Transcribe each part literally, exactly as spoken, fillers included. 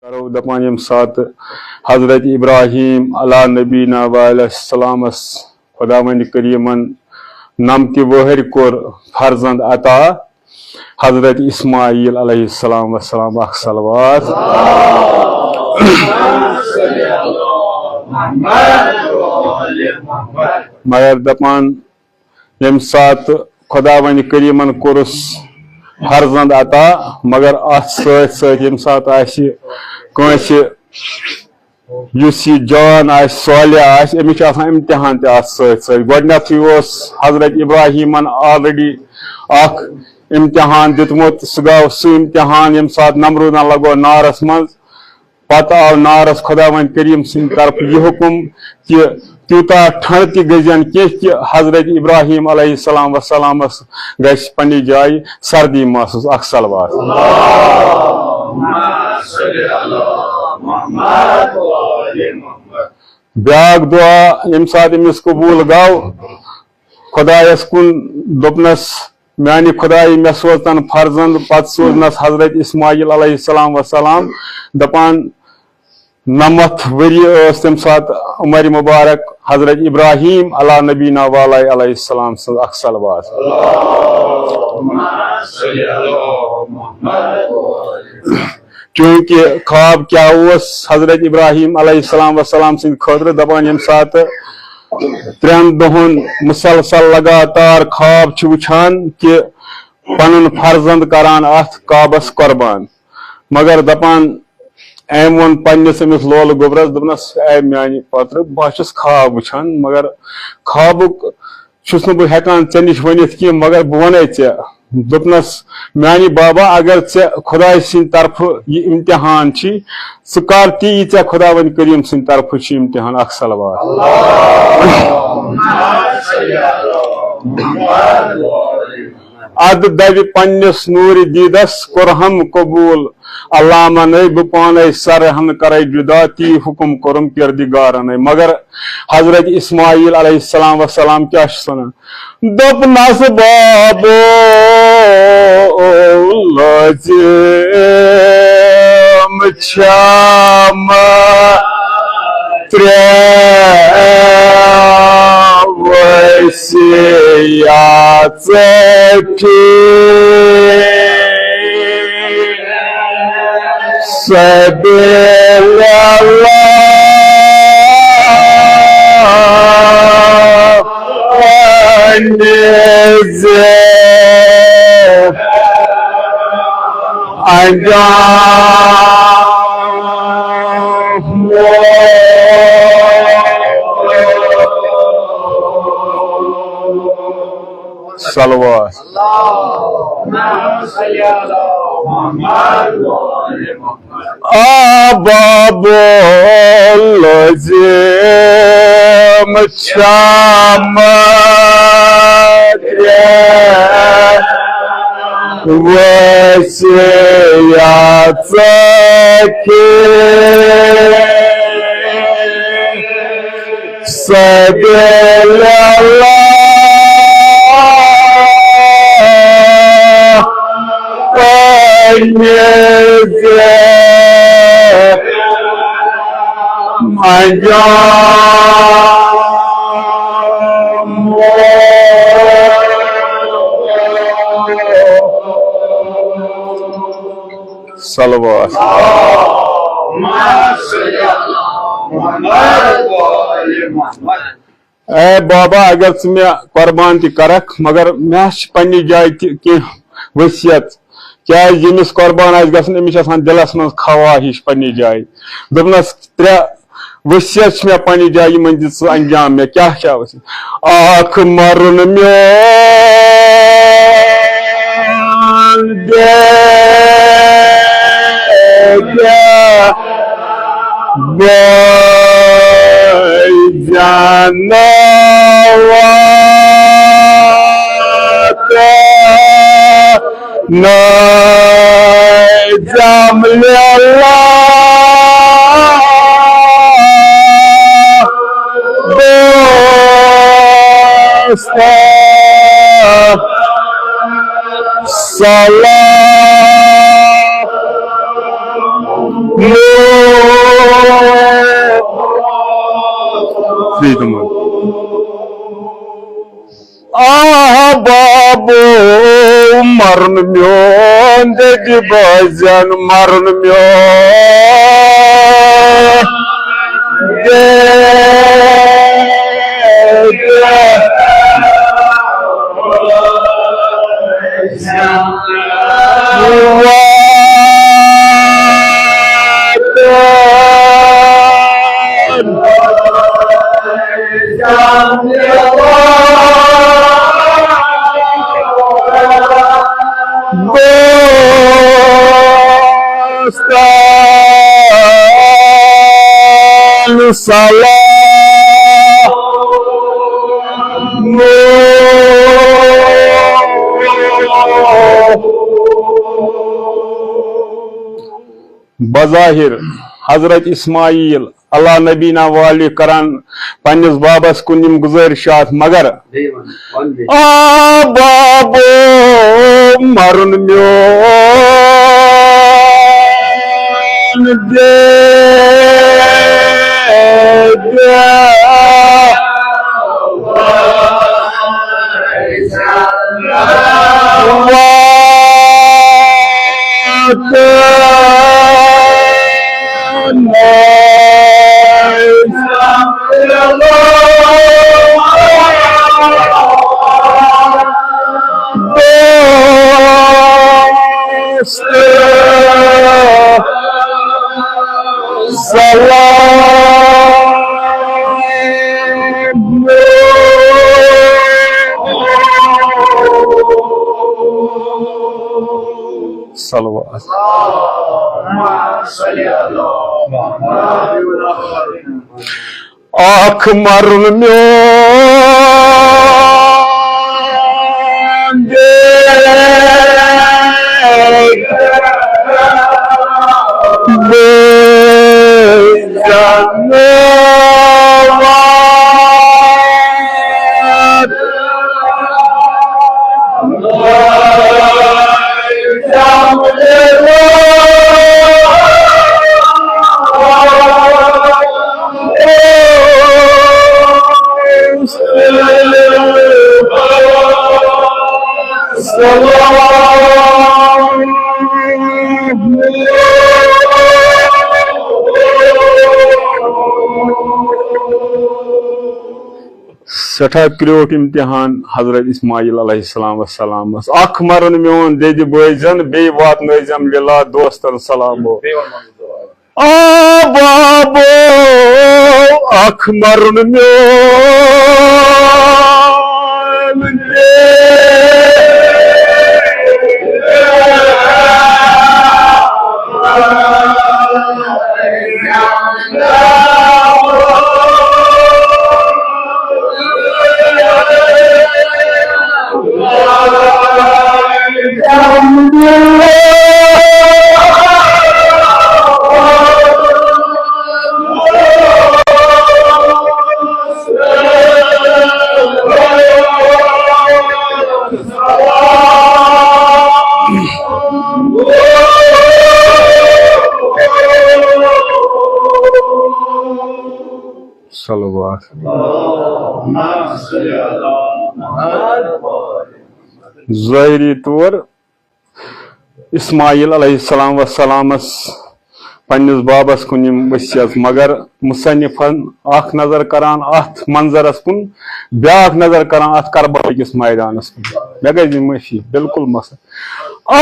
کرو دپان، ییٚمہِ ساتہٕ حضرت ابراہیم علیٰ نبینا و علیہ السلامس خداوند کریمن نمتہِ وہرۍ کوٚر فرزند عطا، حضرت اسماعیل علیہ السلام وسلام، اکھ صلوات۔ مگر دپان، ییٚمہِ ساتہٕ خداوند کریمن کوٚرُس فرزند عطا، مگر اتھ سۭتۍ سۭتۍ ییٚمہِ ساتہٕ آسہِ کٲنٛسہِ، یُس یہِ جان آسہِ، صالح آسہِ، أمِس چھُ آسان امتحان تہِ اتھ سۭتۍ سۭتۍ۔ گۄڈٕنیتھٕے اوس حضرت ابراہیمن already اکھ امتحان دیُتمُت، سُہ گوٚو سُہ امتحان ییٚمہِ ساتہٕ نمرودن لگوو نارس منٛز۔ پتہٕ آو نارس خداوند کریم سٕنٛدِ طرفہٕ یہِ حکم کہِ تیوٗتاہ ٹھنڈ تہِ گٔژھِن کینٛہہ کہِ حضرت ابراہیم علیہ السلام وسلامس گژھِ پننہِ جایہِ سردی محسوس۔ اکھ صلوات۔ بیاکھ دعا ییٚمہِ ساتہٕ أمِس قبوٗل گوٚو، خدایس کُن دوٚپنس، میانہِ خدایہِ، مےٚ سوز تن فرزند۔ پتہٕ سوزنس حضرت اسماعیل علیہ السلام وسلام۔ دپان، نمتھ ؤری ٲس تمہِ ساتہٕ عمر مبارک حضرت ابراہیم علیٰ نبینا والے علیہ السلام سٕنٛز۔ اکھ صلوات۔ چونکہ خواب کیٛاہ اوس حضرت ابراہیم علیہ السلام وسلام سٕنٛدِ خٲطرٕ؟ دپان، ییٚمہِ ساتہٕ ترٛٮ۪ن دۄہن مسلسل لگاتار خواب چھِ وٕچھان کہِ پنُن فرزند کران اتھ کعبس قربان، مگر دپان، أمۍ ووٚن پننِس أمِس لولہٕ گوٚبرس، دوٚپنس، اے میانہِ پترٕ، بہٕ ہا چھُس خواب وٕچھان، مگر خوابُک چھُس نہٕ بہٕ ہٮ۪کان ژےٚ نِش ؤنِتھ کینٛہہ، مگر بہٕ وَنے ژےٚ۔ دوٚپنَس، میٛانہِ بابا، اگر ژےٚ خۄداے سٕنٛدِ طرفہٕ یہِ اِمتِحان چھِ، ژٕ کر تہِ یہِ ژےٚ خۄداوندِ کریٖم سٕنٛدِ طرفہٕ چھُ اِمتِحان۔ اکھ صلوات۔ اَدٕ دَوِ پننِس نوٗرِ دیٖدس کوٚرہم قبوٗل۔ علامہ نے بہٕ پانے سرہن کرے جدا، تی حکم کوٚرُم کردگارنے۔ مگر حضرت اسماعیل علیہ السلام وسلام کیٛاہ چھُ سنان؟ دوٚپنس، بابو لٲزم چھا مےٚ ترٛےٚ وصیت ٹھیٖک۔ سبیل اللہ پننہِ زِ انجام۔ صلوات۔ آ بابو لٲزم چھا مےٚ ترٛےٚ وصیت ٹھیٖک۔ سبیل اللہ پننہِ زِ انجام۔ صلوات۔ اے بابا، اگر ژٕ مےٚ قربان تہِ کرکھ، مگر مےٚ چھِ پننہِ جایہِ تہِ کینٛہہ وصیت، کیازِ ییٚمِس قربان آسہِ گژھُن، أمِس چھِ آسان دِلس منٛز خواہش پننہِ جایہِ۔ دوٚپنس، ترٛےٚ وصیت چھِ مےٚ پننہِ جایہِ، یِمن دِ ژٕ انجام۔ مےٚ کیٛاہ کیٛاہ وصیت؟ اکھ مرُن میون دے بٲے جانور نظام للہ دوست صلاح آ بابو، مرُن میون دٔدِ بٲزٮ۪ن، مرُن میون دٔدِ۔ دوستان سلام۔ بظاہر حضرت اسماعیل علی نبینا والی کران پننِس بابس کُن یِم گزٲرشات، مگر آ بابو، مرُن میون دٔدِ۔ سلام۔ صلوات۔ اکھ مرُن میون دٔدِ۔ سٮ۪ٹھاہ کرٛیوٗٹھ امتحان حضرت اسماعیل علیہ السلام وسلامس۔ اکھ مرُن میون دٔدِ بٲزٮ۪ن، بیٚیہِ واتنٲیزٮ۪م لِلا دوستن سلامو۔ آ بابو، اکھ مرُن میون دٔدِ۔ صلوات۔ ظٲہری طور اسماعیل علیہ السلام وسلامس پننِس بابس کُن یِم وصیت، مگر مصنفن اکھ نظر کران اتھ منظرس کُن، بیاکھ نظر کران اتھ کربلا کِس میدانس کُن۔ مےٚ گژھِ دِنۍ معٲفی، بالکل مس آ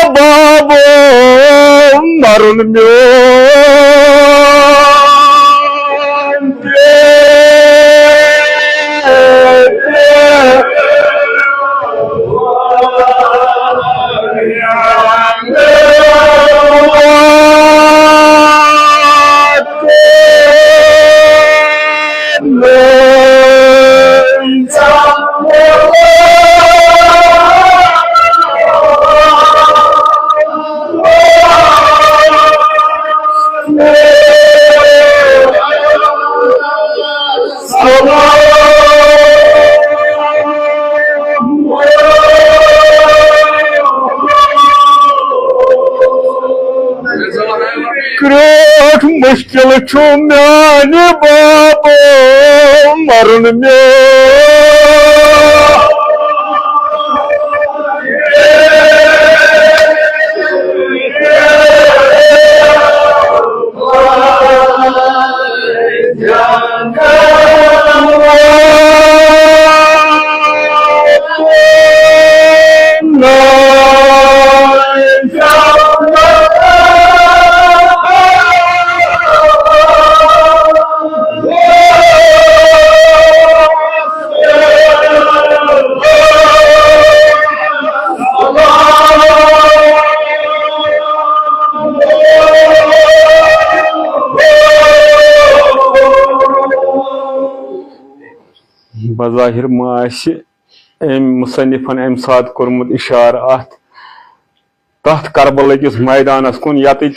بابو، مرُن میون دٔدِ۔ کرٛیوٗٹھ مُشکِل چھُ میٛانہِ بابہٕ، مَرُن مےٚ۔ بظاہر ما آسہِ أمۍ مصنفن اَمہِ ساتہٕ کوٚرمُت اِشارٕ اَتھ، تَتھ کربلہٕ کِس مٲدانَس کُن، یَتٕتھۍ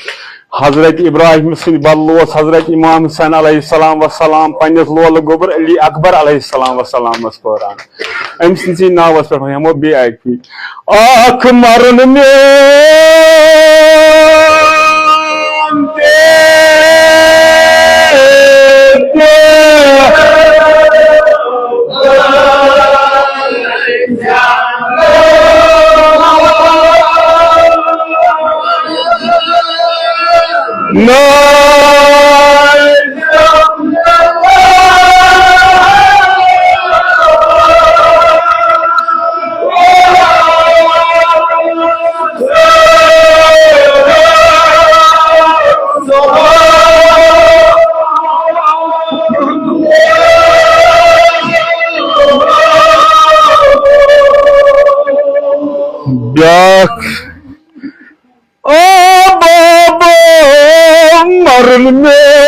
حضرت ابراہیم سٕنٛدِ بدلہٕ اوس حضرت امام حسین علیہ السلام وسلام پننِس لولہٕ گوٚبُر علی اکبر علیہ السلام وسلامس پٲران۔ أمۍ سٕنٛدسٕے ناوَس پٮ۪ٹھ ہٮ۪مو بیٚیہِ اَکہِ پھِرِ۔ اکھ مرُن میون دید۔ بیٛاکھ۔ او بابا، مَرُن مےٚ۔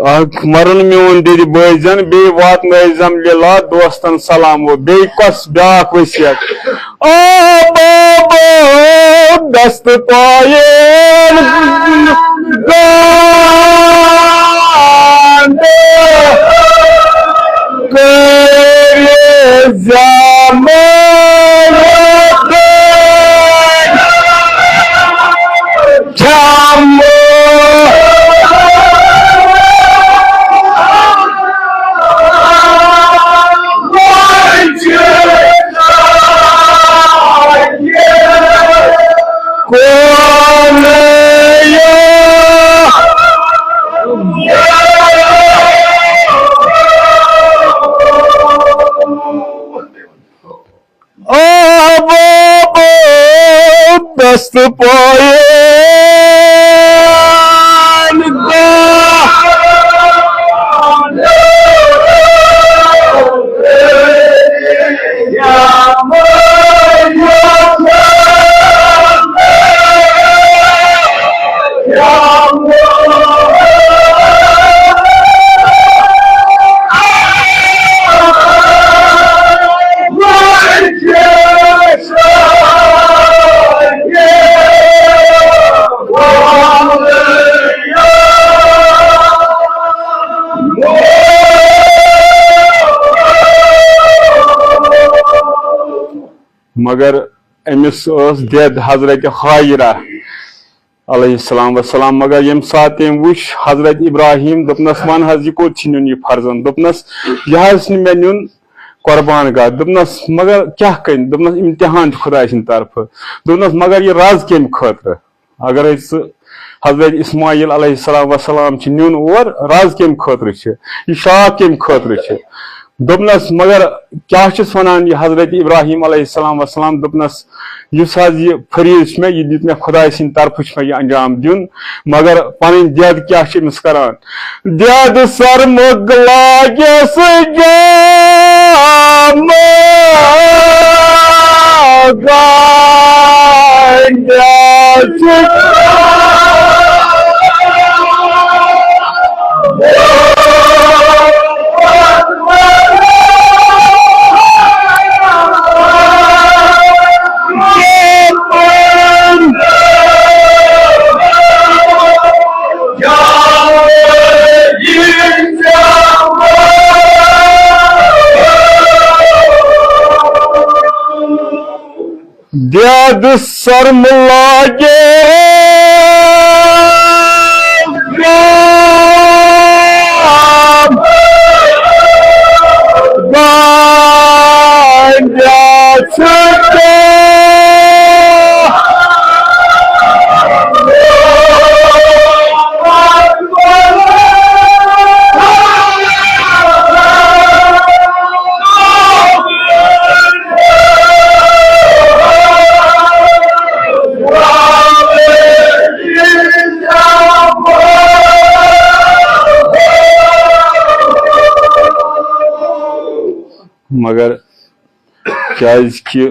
اکھ مرُن میون دِلہِ بٲزٮ۪ن، بیٚیہِ واتنٲیزٮ۪م لِلا دوستن سلام۔ و بیٚیہِ کۄس بیٛاکھ وصیت؟ آ بابا، دست پایَن گانٛد کٔرِو زیادٕ۔ آ بابا، دست پایَن گانٛد مگر أمِس ٲس دٮ۪د حضرت ہاجرہ علیہ السلام وسلام۔ مگر ییٚمہِ ساتہٕ تٔمۍ وُچھ حضرت ابراہیم، دوٚپنَس، "وَن حظ، یہِ کوٚت چھُ نیُن یہِ فرزند؟" دوٚپنَس، "یہِ حظ چھُ مےٚ نیُن قربان گاہ۔" دوٚپنَس، "مگر کیٛاہ کَنہِ؟" دوٚپنَس، "امتحان چھُ خۄداے سٕنٛدِ طرفہٕ۔" دوٚپنَس، "مگر یہِ رز کَمہِ خٲطرٕ؟ اگرے ژٕ حضرت اسماعیل علیہ السلام وسلام چھُ نیُن اور، رز کَمہِ خٲطرٕ چھِ؟ یہِ شاخ کَمہِ خٲطرٕ چھِ؟" دوٚپنَس، مگر کیٛاہ چھُس وَنان یہِ حضرت ابراہیم علیہ السلام وسلام؟ دوٚپنَس، یُس حظ یہِ فریض چھُ مےٚ، یہِ دیُت مےٚ خۄداے سٕنٛدِ طرفہٕ، چھُ مےٚ یہِ انجام دیُن، مگر پَنٕنۍ دٮ۪د کیٛاہ چھِ أمِس کران؟ دٮ۪د سرمُک لاگٮ۪س جام، گانڈٮ۪س دٮ۪د سرمہٕ لاگے گام، گانڈیا چھُ۔ مگر کیازِ کہِ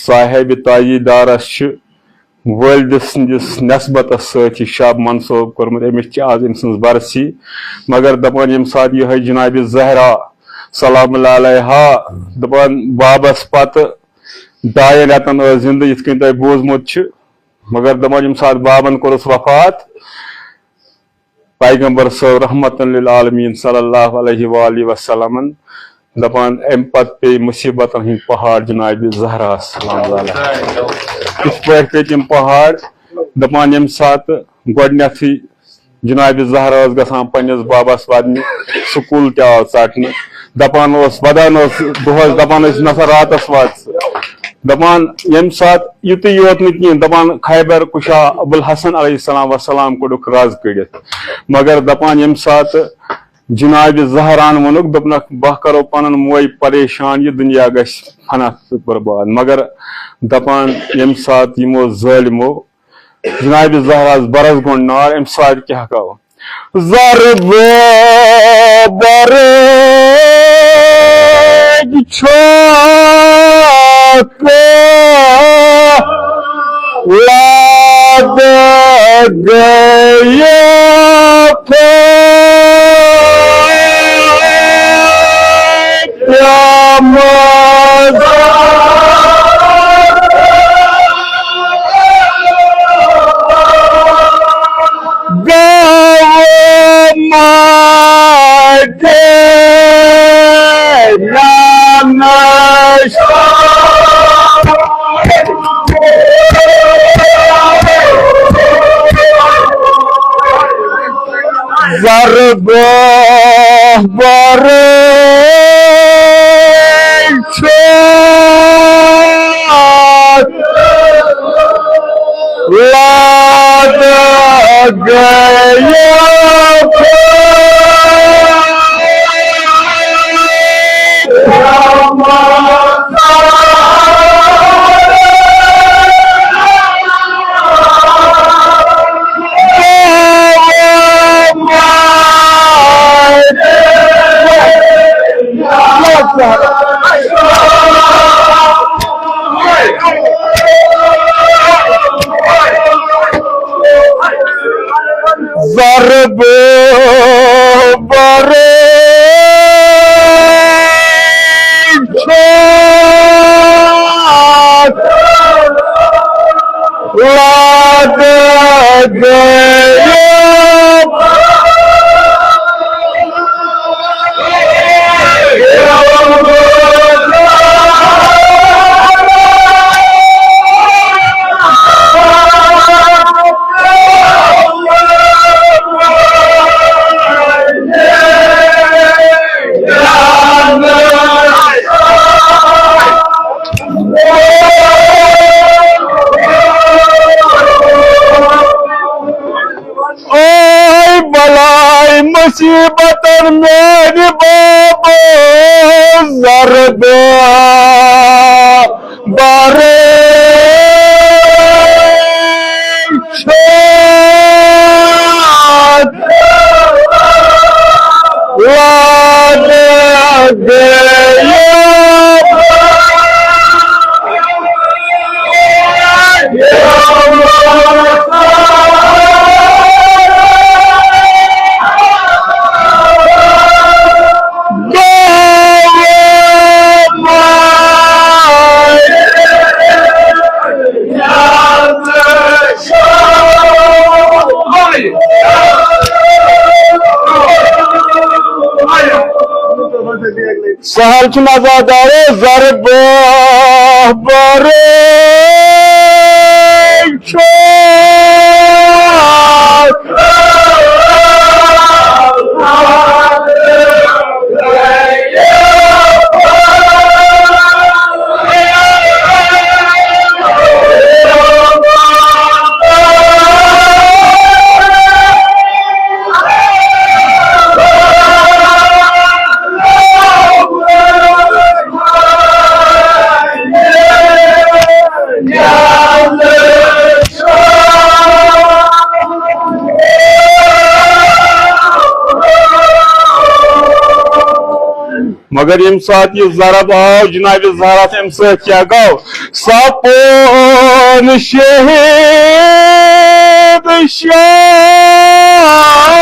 صاحب تاجی دارس چھُ والدٕ سٕنٛدِس نسبتس سۭتۍ یہِ شب منسوب کوٚرمُت، أمِس چھِ آز أمۍ سٕنٛز برسی۔ مگر دپان ییٚمہِ ساتہٕ یِہوٚے جناب زہرا سلام اللہ علیہا دپان بابس پتہٕ ڈاین رٮ۪تن ٲس زندٕ، یِتھ کٔنۍ تۄہہِ بوٗزمُت چھُ، مگر دپان ییٚمہِ ساتہٕ بابن کوٚرُس وفات، پیغمبر صٲب رحمت للعالمین صلی اللہ علیہ وآلہ وسلمن دپان، امہِ پتہٕ پیٚیہِ مصیبتن ہٕنٛدۍ پہاڑ جناب زہراہس سلام اللہ علیہا۔ کِتھ پٲٹھۍ پیٚیہِ تِم پہاڑ؟ دپان، ییٚمہِ ساتہٕ گۄڈٕنیتھٕے جناب زہرا ٲس گژھان پننِس بابس ودنہِ، سکول تہِ آو ژٹنہٕ۔ دپان اوس، ودان اوس دۄہس، دپان ٲسۍ، نسا راتس وات ژٕ۔ دپان، ییٚمہِ ساتہٕ یُتُے یوت نہٕ کینٛہہ، دپان، خیبر کشا ابوالحسن علیہ السلام وسلام کوٚڑُکھ رز کٔڑِتھ۔ مگر دپان، ییٚمہِ ساتہٕ جناب زہران ووٚنُکھ، دوٚپنکھ، بہٕ کرو پنُن موے پریشان، یہِ دُنیا گژھِ فنا تہٕ برباد۔ مگر دپان، ییٚمہِ ساتہٕ یِمو ظٲلمو جناب زہراہس برس گوٚنڈ نار، امہِ ساتہٕ کیٛاہ گوٚو؟ ضرب برگ چھوک لاد گئے پیامد۔ گاو ماتے نانش۔ ضرب بر چھات لاد گیا۔ ضرب بر چھات لاد گیا۔ مصیبتن میانہِ بابا ضربہ بارے چھُ۔ لانے گیا۔ سہل چھُ مزہ دارو ضرب بارے چھُ۔ مگر ییٚمہِ ساتہٕ یہِ ضرب آو جناب زہرا، تَمہِ سۭتۍ کیٛاہ گوٚو؟ سپون شہید شاہ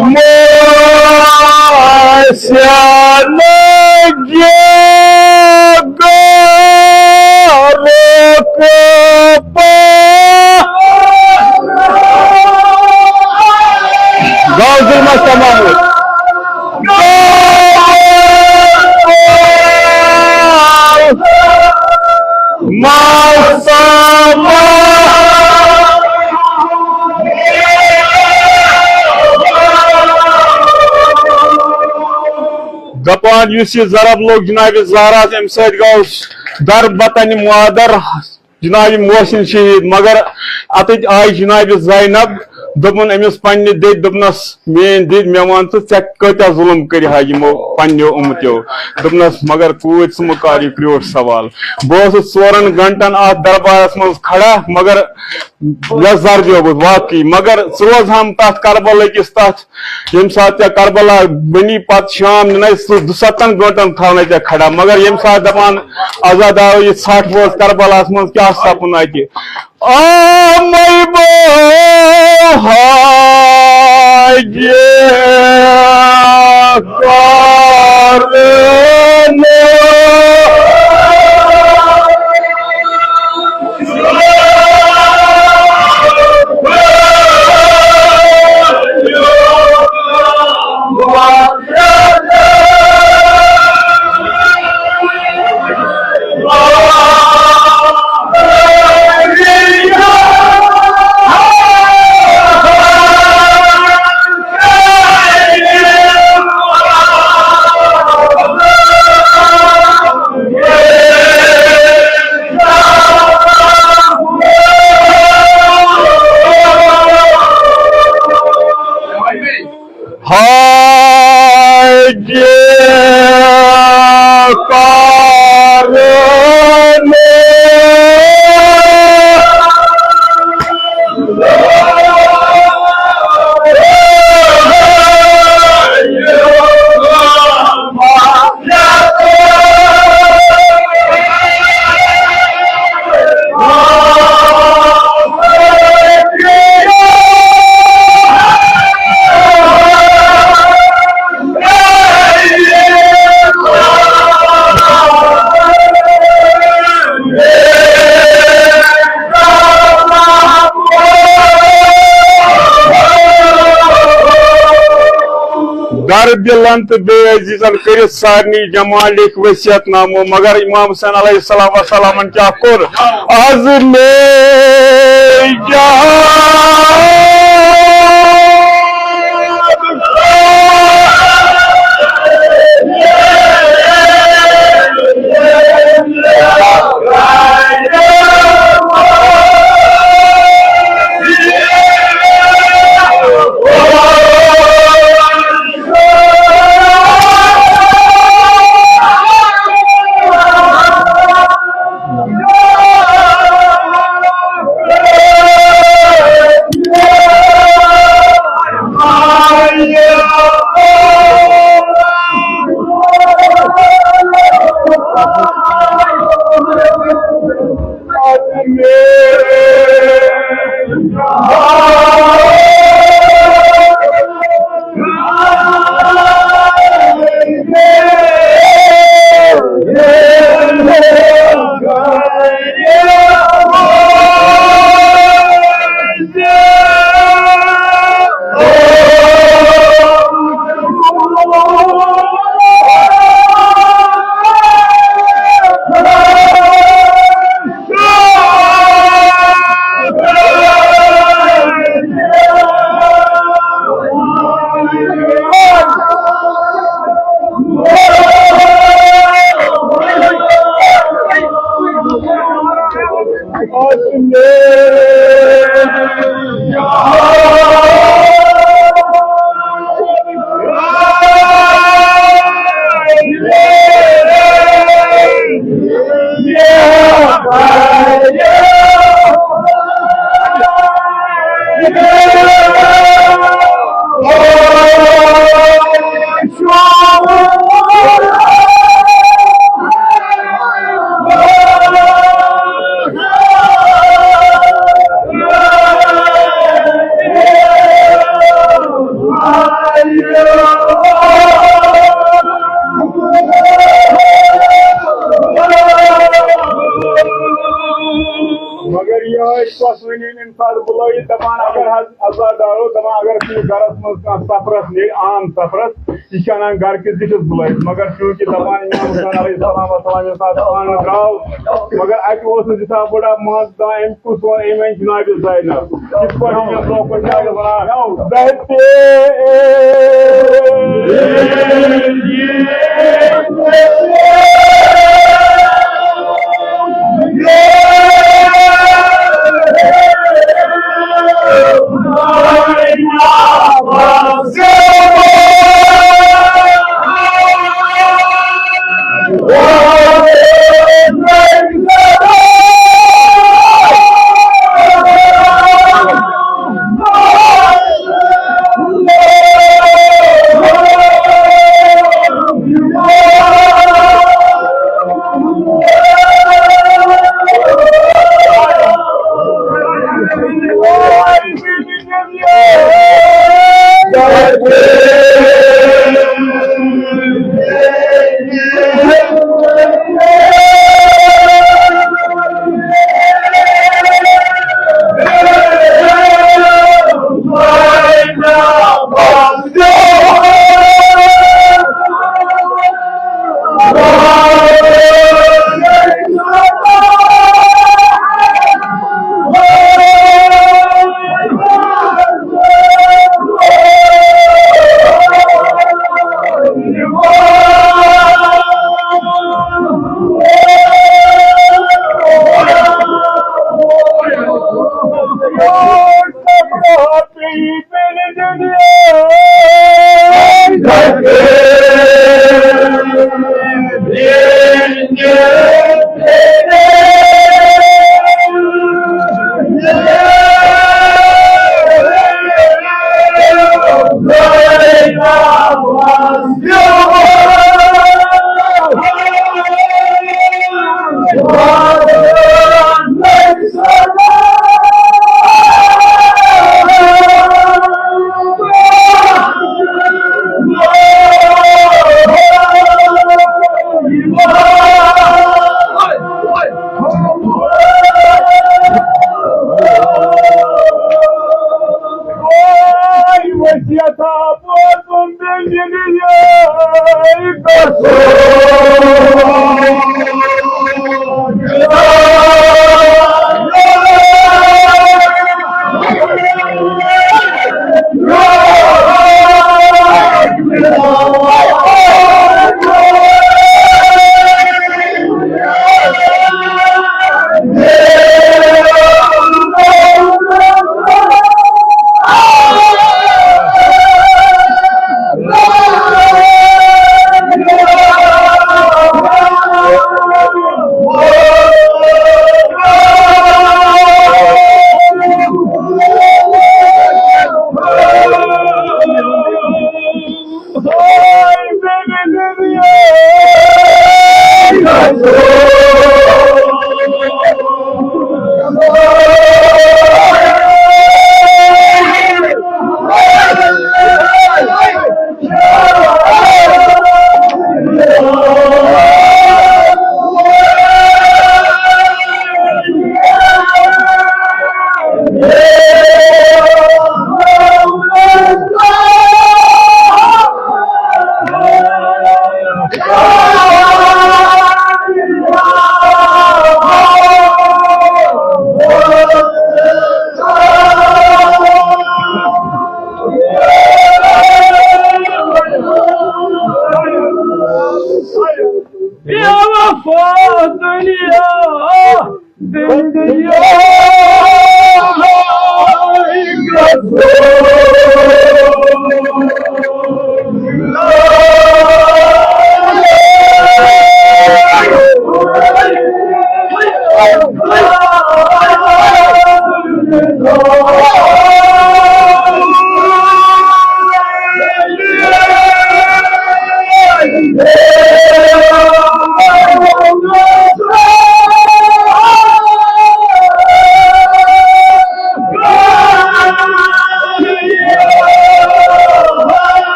موسیٰ نگے گارک پا۔ گاو ظلمس تمام۔ دپان یُس یہِ ضرب لوٚگ جناب زہرا، امہِ سۭتۍ گوٚو در بطنِ مادر جناب محسن شہید، مگر اتٕتۍ آیہِ جناب زینب، دوٚپُن أمِس پننہِ دٔدۍ، دوٚپنس، "میٲنۍ دٔدۍ، مےٚ وَن ژٕ، ژےٚ کۭتیٛاہ ظُلُم کٔرۍ ہا یِمو پننیو اُمتیو؟" دوٚپنس، "مگر کوٗرۍ، ژٕ مہٕ کر یہِ کرٛیوٗٹھ سوال۔ بہٕ اوسُس ژورن گھنٹن اتھ دربارس منٛز کھڑا، مگر یتھ زردیو بہٕ واقعی، مگر ژٕ روزہم تتھ کربلا کِس تتھ ییٚمہِ ساتہٕ ژےٚ کربلا بنی پتہٕ شام نِنَے سُہ دُستتن گٲنٛٹن تھاونَے ژےٚ کھڑا، مگر ییٚمہِ ساتہٕ دپان عزا داو یہِ ژھٹھ وٲژ کربلاہس منٛز کیٛاہ سپُن اتہِ؟" آمے بہٕ حاجی کرنہٕ۔ حاجی کرنہٕ۔ در دلن تہٕ بے عزیزن کٔرِتھ سارنٕے جمع لیکھۍ وصیت نامہٕ، مگر امام حسین علیہ السلام وسلامن کیٛاہ کوٚر؟ از میں جان مگر یِہوٚے پَسوٕنۍ ییٚمہِ ساتہٕ بُلٲیِتھ دَپان، اگر حظ عزادارو دَپان، اگر کُنہِ گَرَس منٛز کانٛہہ سفرَس نیرِ، عام سفرَس، یہِ چھِ اَنان گَرٕ کِس زِٹھِس بُلٲیِتھ۔ مگر چوٗنٛکہِ دَپان اِمام حُسین علیہ السلام والسلام ییٚمہِ ساتہٕ پانہٕ درٛاو، مگر اَتہِ اوس نہٕ تیٖژاہ بٔڑ مان ژٕ أمۍ کُس وَنہِ أمۍ وَنہِ جنابِ زینب۔ یِتھ پٲٹھۍ یَتھ لوکَن چھِ اَتہِ وَنان، بہتِ